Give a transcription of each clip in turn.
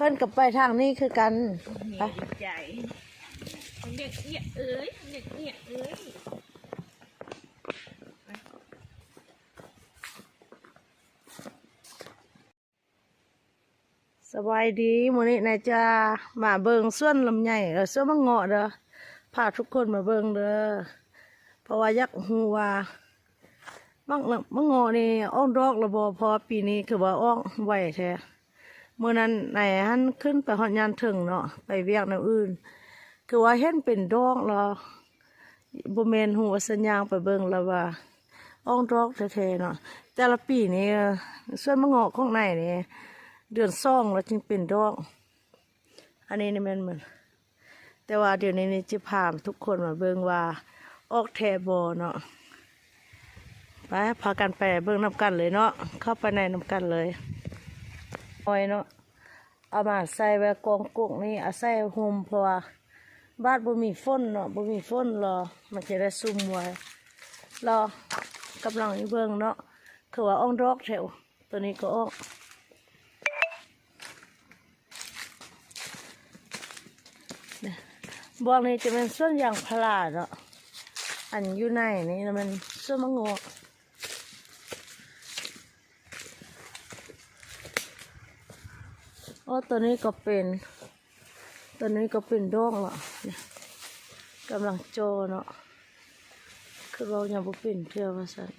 ເພິ່ນກໍໄປທາງນີ້ຄືກັນ. ໄປ ເດັກເອີຍ ເດັກເອີຍ. ສະບາຍດີ ມື້ນີ້ນາຈະມາເບິ່ງສວນລຳໄຍ ແລະ ສວນໝາກເງາະເດີ ພາທຸກຄົນມາເບິ່ງເດີ ເພາະວ່າຢາກຮູ້ວ່າ ໝາກ ໝາກເງາະນີ້ອອກດອກແລ້ວບໍ່ ເພາະວ່າປີນີ້ຄືວ່າອອກໄວແທ້. ມື້ນັ້ນນາຍຫັ້ນຂຶ້ນໄປຮອດຍານເທິງເນາະ ໄປວຽກແນວອື່ນ ຄືວ່າເຫັນເປັນດອກແລ້ວ ບໍ່ແມ່ນຮູ້ວ່າສັນຍາງໄປເບິ່ງແລ້ວວ່າອອກດອກແທ້ໆເນາະ. ແຕ່ລະປີນີ້ສວນໝາກເງາະຂອງນາຍນີ້ ເດືອນສອງແລ້ວຈຶ່ງເປັນດອກ. ອັນນີ້ນີ້ແມ່ນໝົດ ແຕ່ວ່າດຽວນີ້ນີ້ຈະພາທຸກຄົນມາເບິ່ງວ່າອອກແທ້ບໍ່ເນາະ. ໄປ ພາກັນໄປເບິ່ງນຳກັນເລີຍເນາະ ເຂົ້າໄປໃນນຳກັນເລີຍ. ອ້ອຍເນາະ ເອົາມາໃສ່ໄວ້ກອງກົກນີ້ ອາໄສຮົ່ມ ເພາະວ່າບາດບໍ່ມີຝົນເນາະ ບໍ່ມີຝົນລະມັນຈະໄດ້ຊຸ່ມໄວ້. ລະກຳລັງເບິ່ງເນາະ ຄືວ່າອອກດອກແທ້. ໂຕນີ້ກໍອອກ ບ່ອນນີ້ຈະແມ່ນສວນຢາງພາລາເນາະ ອັນຢູ່ໃນນີ້ລະແມ່ນສວນໝາກເງາະ. ໂອ້ ໂຕນີ້ກໍເປັນ ໂຕນີ້ກໍເປັນດອກລະ ກຳລັງຈໍ່ເນາະ ຄືເວົ້າຫຍັງບໍ່ເປັນເທື່ອວ່າຊັ້ນ.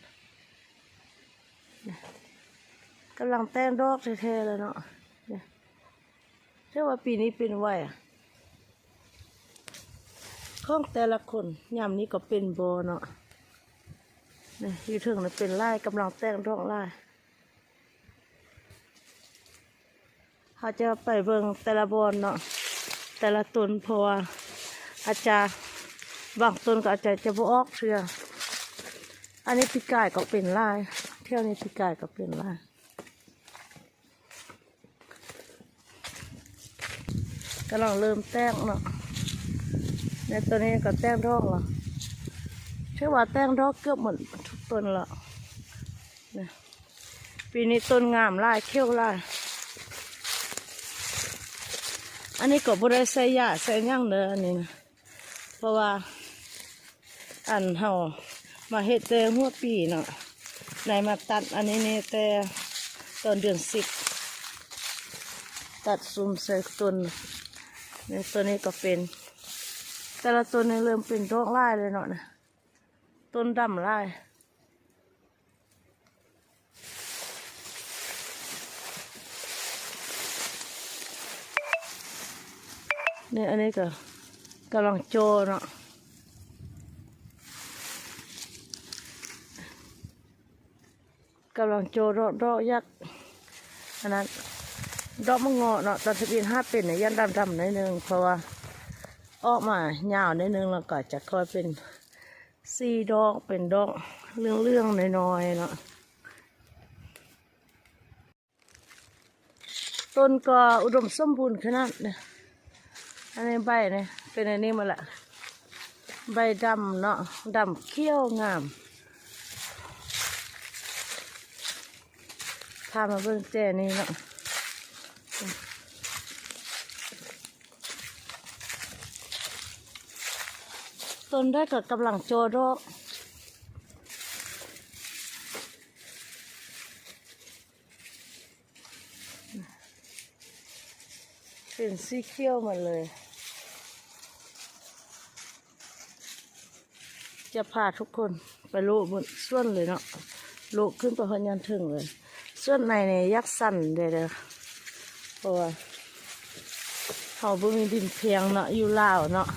ກຳລັງແຕ່ງດອກແທ້ໆແລ້ວເນາະ. ຖືວ່າປີນີ້ເປັນໄວ ຂອງແຕ່ລະຄົນ ຍາມນີ້ກໍເປັນບໍ່ເນາະ. ຢູ່ເທິງນະເປັນຫຼາຍ ກຳລັງແຕ່ງດອກຫຼາຍ. ເຮົາຈະໄປເບິ່ງແຕ່ລະບ່ອນເນາະ ແຕ່ລະຕົ້ນ ເພາະວ່າອາດຈະ ບາງຕົ້ນກໍອາດຈະ ຈະບໍ່ອອກເທື່ອ. ອັນນີ້ປີກາຍກໍເປັນຫຼາຍ ແຖວນີ້ປີກາຍກໍເປັນຫຼາຍ. ກຳລັງເລີ່ມແຕກເນາະ ໃນໂຕນີ້ກໍແຕກດອກລະ ຖືວ່າແຕກດອກເກືອບໝົດທຸກຕົ້ນລະ. ນະ ປີນີ້ຕົ້ນງາມຫຼາຍ ຂຽວຫຼາຍ. ອັນນີ້ກໍບໍ່ໄດ້ໃສ່ຢາໃສ່ຫຍັງເດີ ອັນນີ້ນະ ເພາະວ່າ ອັນເຮົາມາເຮັດແຕ່ຫົວປີເນາະ ໄດ້ມາຕັດອັນນີ້ນີ້ແຕ່ຕອນເດືອນສິບ ຕັດຊຸ່ມໃສ່ຕົ້ນ. ນີ້ ໂຕນີ້ກໍເປັນ ແຕ່ລະຕົ້ນນີ້ເລີ່ມເປັນດອກຫຼາຍເລີຍເນາະ ນະ ຕົ້ນດຳຫຼາຍ. ນີ້ ອັນນີ້ກໍກຳລັງຈໍ່ເນາະ ກຳລັງຈໍ່ດອກ ດອກຢາກ ອັນນັ້ນ ດອກໝາກເງາະເນາະ ຕອນທຳອິດຫາເປັນນີ້ຢ້ານດຳໆໜ້ອຍໜຶ່ງ ເພາະວ່າອອກມາຍາວໜ້ອຍໜຶ່ງ ແລ້ວກໍຈະຄ່ອຍເປັນ ສີ່ດອກ ເປັນດອກເຫຼືອງໆນ້ອຍໆເນາະ. ຕົ້ນກໍອຸດົມສົມບູນຂະໜາດ. ອັນນີ້ໃບນີ້ເປັນອັນນີ້ໝົດລະ ໃບດຳເນາະ ດຳຂຽວງາມ. ພາມາເບິ່ງແຈນີ້ເນາະ ຕົ້ນໃດກໍກຳລັງຈໍ່ດອກ ເປັນສີຂຽວໝົດເລີຍ. ຈະພາທຸກຄົນໄປເລາະເບິ່ງສວນເລີຍເນາະ ເລາະຂຶ້ນໄປຮອດຍານເທິງເລີຍ. ສວນໃນນີ້ຢາກສັນແດ່ເດີ ເພາະວ່າເຮົາບໍ່ມີດິນພຽງເນາະ ຢູ່ລາວເນາະ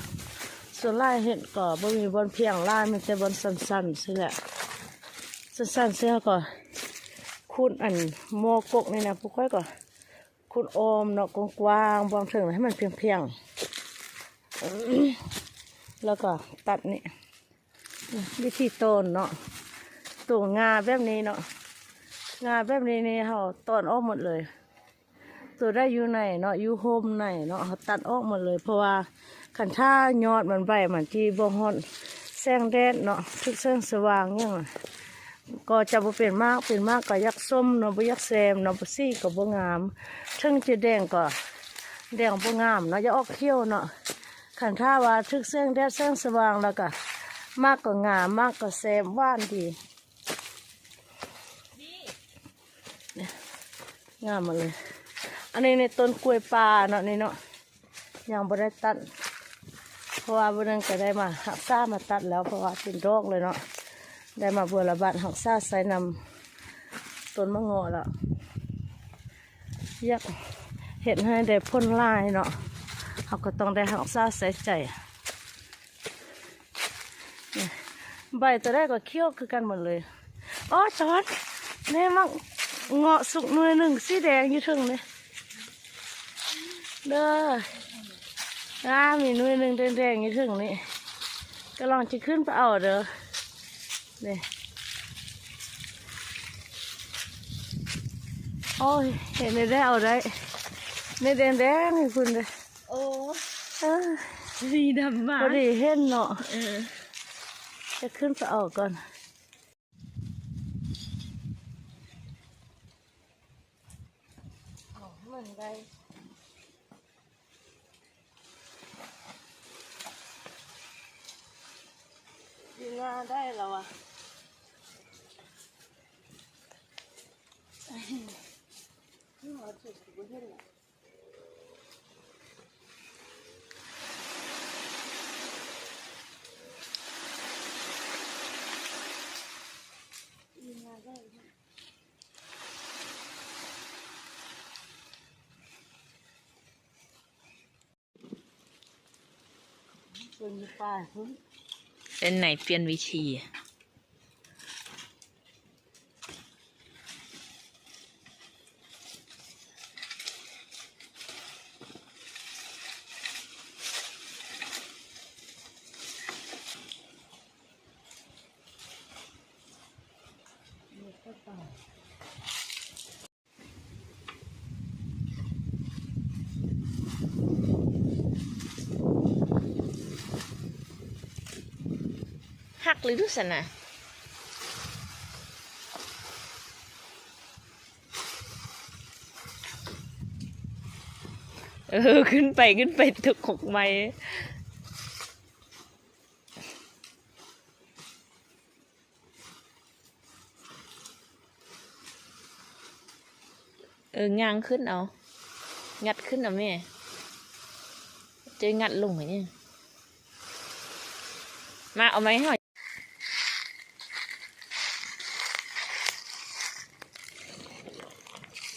ສ່ວນຫຼາຍເຮັດກໍບໍ່ມີບ່ອນພຽງຫຼາຍ ມີແຕ່ບ່ອນສັ້ນໆຊີ້ແຫຼະ ສັ້ນໆຊີ້. ເຮົາກໍຂຸດອັນໝໍ້ກົກນີ້ນະ ພວກຂ້ອຍກໍ ຂຸດອ້ອມເນາະ ກວ້າງໆ ບາງເຖິງໃຫ້ມັນພຽງໆ ແລ້ວກໍຕັດນີ້ ວິທີຕອນເນາະ ໂຕງ່າແບບນີ້ເນາະ ງ່າແບບນີ້ນີ້ເຮົາຕອນອອກໝົດເລີຍ. ໂຕໄດ້ຢູ່ໃນເນາະ ຢູ່ຮົ່ມໃນເນາະ ເຮົາຕັດອອກໝົດເລີຍ ເພາະວ່າຄັນຖ້າຍອດມັນໃບມັນທີ່ບໍ່ຮອດແສງແດດເນາະ ຖືກແສງສະຫວ່າງຫຍັງ ກໍຈະບໍ່ເປັນໝາກ ເປັນໝາກກໍຢາກສົ້ມເນາະ ບໍ່ຢາກແຊມເນາະ ສີກໍບໍ່ງາມ ເຖິງຈະແດງກໍ ແດງບໍ່ງາມເນາະ ຢາກອອກຂຽວເນາະ. ຄັນຖ້າວ່າຖືກແສງແດດແສງສະຫວ່າງແລ້ວກະໝາກກໍງາມ ໝາກກໍແຊບຫວານດີ. ງາມໝົດເລີຍ. ອັນນີ້ໃນຕົ້ນກ້ວຍປ່າເນາະ ນີ້ເນາະ ຍັງບໍ່ໄດ້ຕັດ ເພາະວ່າມື້ໜຶ່ງກໍໄດ້ມາຮັກສາມາຕັດແລ້ວ ເພາະວ່າເປັນດອກເລີຍເນາະ ໄດ້ມາບົວລະບັດຮັກສາໃສ່ນຳຕົ້ນໝາກເງາະແລ້ວ. ຢາກເຮັດໃຫ້ໄດ້ຜົນຫຼາຍເນາະ ເຮົາກໍຕ້ອງໄດ້ຮັກສາໃສ່ໃຈ. ໃບຕົວໃດກໍຂຽວຄືກັນໝົດເລີຍ. ອໍ ຕອນນີ້ໝາກເງາະສຸກໜ່ວຍໜຶ່ງສີແດງຢູ່ເທິງນີ້ເດີ. ອາ ມີໜ່ວຍໜຶ່ງແດງໆຢູ່ເທິງນີ້ ກຳລັງຈະຂຶ້ນໄປເອົາເດີ. ນີ້ ໂອ້ຍ ເຫັນໄດ້ ເອົາໄດ້ ນີ້ແດງໆຢູ່ພຸ້ນເດ້. ໂອ້ ເອີ ສີດຳຫວານ ພໍດີເຫັນເນາະ. ເອີ ຈະຂຶ້ນໄປເອົາກ່ອນ. ເອົາໃຫ້ມັນໄດ້ ຢູ່ໜ້າໄດ້ແລ້ວວະ. ເປັນໃນປ່ຽນວິທີ. ຫັກເລີຍດຸຊັ້ນນະ. ເອີ ຂຶ້ນໄປ ຂຶ້ນໄປຕົກກົກໄມ້. ເອີ ຍ່າງຂຶ້ນເອົາ ງັດຂຶ້ນເອົາແມ່ ເຈົ້າງັດລົງໃຫ້ນີ້. ມາ ເອົາໄມ້ໃຫ້ເຮົາ.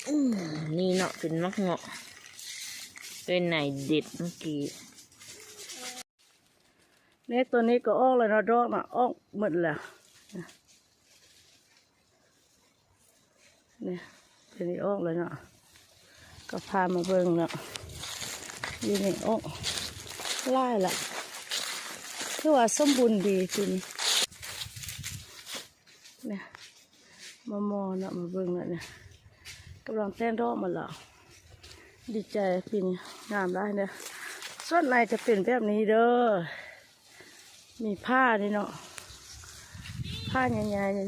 ອືມ ນີ້ເນາະ ເປັນໝາກເງາະ ເປັນໃນເດັດເມື່ອກີ້. ນີ້ ຕົວນີ້ກໍອອກແລ້ວເນາະ ດອກນະ ອອກໝົດແລ້ວ. ນີ້ ຕົວນີ້ອອກແລ້ວເນາະ ກໍພາມາເບິ່ງເນາະ. ຢູ່ນີ້ອອກຫຼາຍລະ ຖືວ່າສົມບູນດີປີນີ້. ນີ້ ມາມໍ່ເນາະ ມາເບິ່ງເນາະ ນີ້ກຳລັງແຕ່ງດອກໝົດແລ້ວ. ດີໃຈປີນີ້ງາມຫຼາຍເດີ. ສ່ວນໃນຈະເປັນແບບນີ້ເດີ ມີຜ້ານີ້ເນາະ ຜ້າໃຫຍ່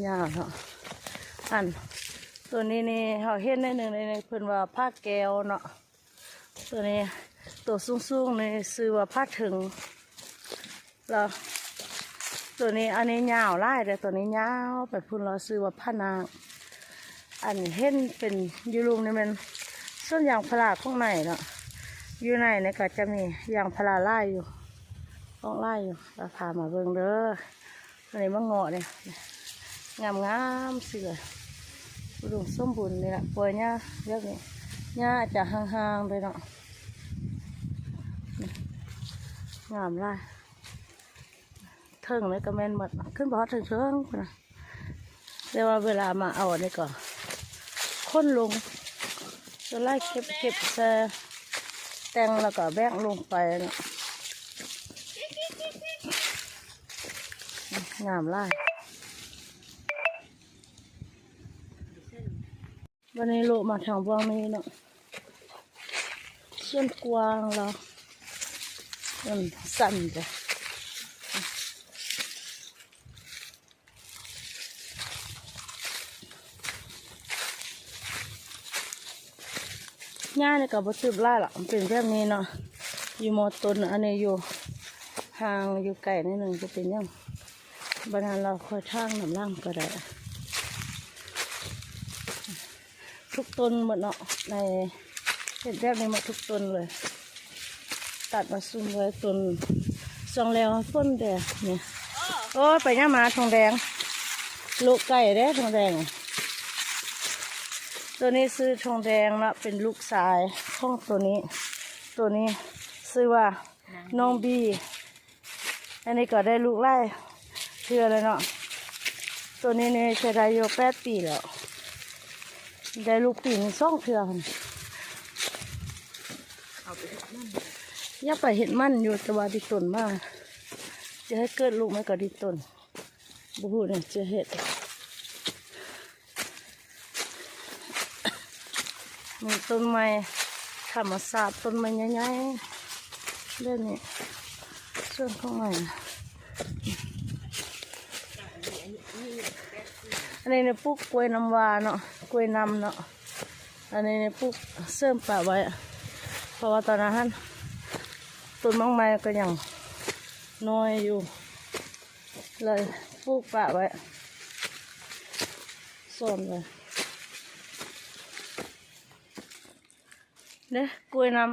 ໆຍາວໆເນາະ. ອັນຕົວນີ້ນີ້ເຮົາເຫັນໜ້ອຍໜຶ່ງໃນ ໃນເພິ່ນວ່າຜ້າແກ້ວເນາະ. ຕົວນີ້ ຕົວສູງໆນີ້ຊື່ວ່າຜ້າເຖິງ ແລ້ວຕົວນີ້ ອັນນີ້ຍາວຫຼາຍເດ້ ຕົວນີ້ຍາວໄປພຸ້ນ ແລ້ວຊື່ວ່າຜານາງ. ອັນເຫັນເປັນຢູ່ລຸ່ມນີ້ແມ່ນສວນຢາງພາລາຂ້າງໃນເນາະ ຢູ່ໃນນີ້ກໍຈະມີຢາງພາລາຫຼາຍຢູ່ ອອກຫຼາຍຢູ່ ລະພາມາເບິ່ງເດີ. ອັນນີ້ໝາກເງາະນີ້ ງາມໆ ຊື່ວ່າ ອຸດົມສົມບູນນີ້ລະ ປ່ອຍຫຍ້າແບບນີ້ ຫຍ້າຈະຫ່າງໆເດີເນາະ ງາມຫຼາຍ. ເທິງນີ້ກໍແມ່ນໝົດ ຂຶ້ນໄປຮອດເທິງໆພຸ້ນນະ. ແຕ່ວ່າເວລາມາເອົາອັນນີ້ກໍຂົນລົງ ສ່ວນຫຼາຍເກັບ ເກັບໃສ່ແຕ່ງ ແລ້ວກໍແບກລົງໄປເນາະ. ງາມຫຼາຍ. ບັດນີ້ເລາະມາທາງບ່ອນນີ້ເນາະ ສວນກວ້າງລະ ມັນສັ້ນເດ້. ຫຍ້ານີ້ກໍບໍ່ຕຶບຫຼາຍລະ ມັນເປັນແບບນີ້ເນາະ. ຢູ່ໝໍ້ຕົ້ນ ອັນນີ້ຢູ່ຫ່າງ ຢູ່ໄກໜ້ອຍໜຶ່ງ ບໍ່ເປັນຫຍັງ. ບັດນັ້ນລາວຄ່ອຍຖາງນຳຫຼັງກໍໄດ້. ທຸກຕົ້ນໝົດເນາະ ໃນ ເຮັດແບບນີ້ໝົດທຸກຕົ້ນເລີຍ. ຕັດມາຊຸມໄວ້ຕົ້ນຊ່ວງແລ້ວຝົນແດ່ນີ້. ໂອ້ຍ ໄປຫຍັງມາທອງແດງ ໂລກໄກເດ້ທອງແດງ. ໂຕນີ້ຊື່ທອງແດງເນາະ ເປັນລູກຊາຍຂອງໂຕນີ້. ໂຕນີ້ຊື່ວ່ານ້ອງບີ. ອັນນີ້ກໍໄດ້ລູກຫຼາຍເທື່ອແລ້ວເນາະ. ໂຕນີ້ນີ້ໃຊ້ໄດ້ຢູ່ແປດປີແລ້ວ ໄດ້ລູກປີໜຶ່ງສອງເທື່ອ. ເອົາໄປເຮັດມັນ ຢາກໄປເຮັດມັນຢູ່ ແຕ່ວ່າດິຕົນມາ ຈະໃຫ້ເກີດລູກມັນກໍດິຕົນ ບໍ່ຮູ້ແນວຈະເຮັດ. ມີຕົ້ນໄມ້ທຳມະຊາດ ຕົ້ນໄມ້ໃຫຍ່ໆ ແບບນີ້ ສວນຂອງໃໝ່. ອັນນີ້ນີ້ປູກກ້ວຍນ້ຳວ້າເນາະ ກ້ວຍນ້ຳເນາະ. ອັນນີ້ນີ້ປູກເສີມປະໄວ້ ເພາະວ່າຕອນນັ້ນຫັ້ນ ຕົ້ນໝາກໄມ້ກໍຍັງນ້ອຍຢູ່ ເລີຍປູກປະໄວ້ ສອນໄວ້ເດ້ ກ້ວຍນ້ຳ.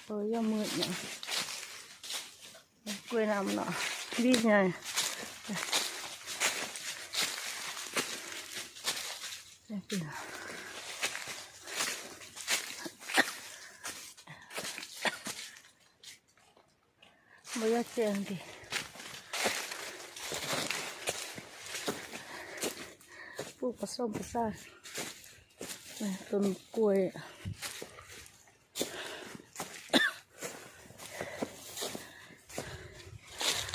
ເອີ ຢ່າມືດເນາະ ກ້ວຍນ້ຳເນາະ ບີໃຫຍ່. ບໍ່ຢາກແຈ້ງຕິ ປູກປະສົມປະສານ ຕົ້ນກ້ວຍ.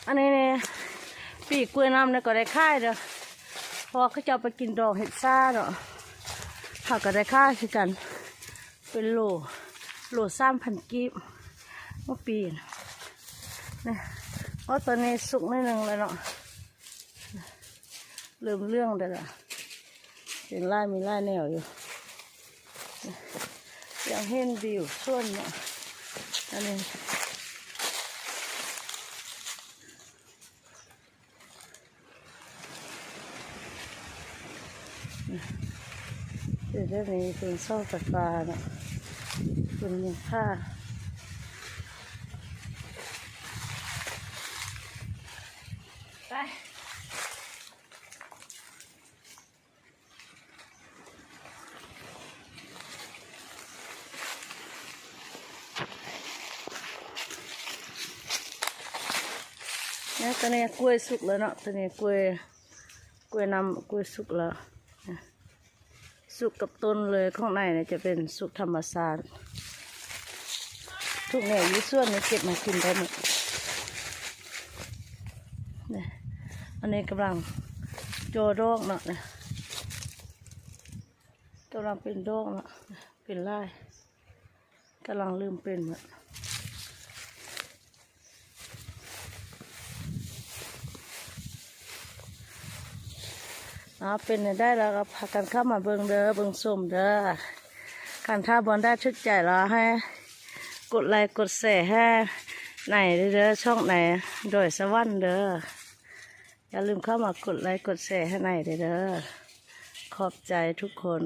ອັນນີ້ນີ້ ປີກລ້ວຍນ້ຳນີ້ກໍໄດ້ຂາຍເດີ້ ເພາະວ່າເຂົາເຈົ້າໄປກິນດອງເຮັດຊາເນາະ ເຮົາກໍໄດ້ຂາຍຄືກັນ ເປັນໂລ ໂລສາມພັນກີບ ເມື່ອປີນີ້. ໂອ້ ຕອນນີ້ສຸກໜ້ອຍໜຶ່ງແລ້ວເນາະ ເລີ່ມເຫຼືອງໄດ້ລະ ເປັນຫຼາຍ ມີຫຼາຍແນວຢູ່. ຢາກເຫັນວິວສວນເນາະ ອັນນີ້ ເປັນແບບນີ້ ເປັນເສົາໄຟຟ້າເນາະ ເປັນມຸງຄ່າ ໄປ. ແລ້ວຕອນນີ້ກ້ວຍສຸກແລ້ວເນາະ ຕອນນີ້ກ້ວຍ ກ້ວຍນ້ຳ ກ້ວຍສຸກແລ້ວ ສຸກກັບຕົ້ນເລີຍ. ຂ້າງໃນນີ້ຈະເປັນສຸກທຳມະຊາດ ທຸກແນວຢູ່ສວນນີ້ເກັບມາກິນໄດ້ໝົດ. ນີ້ ອັນນີ້ກຳລັງຈໍດອກເນາະ ກຳລັງເປັນດອກເນາະ ເປັນຫຼາຍ ກຳລັງເລີ່ມເປັນແລ້ວ. ເອົາ ເປັນແນວໃດແລ້ວກໍພາກັນເຂົ້າມາເບິ່ງເດີ້ ເບິ່ງຊົມເດີ້. ຄັນຖ້າບ່ອນໃດຖືກໃຈແລ້ວ ໃຫ້ກົດໄລກົດແຊໃຫ້ໃນເດີ້ ຊ່ອງໃນດອຍສະຫວັນເດີ້. ຢ່າລືມເຂົ້າມາກົດໄລກົດແຊໃຫ້ໃນເດີ້. ຂອບໃຈທຸກຄົນ.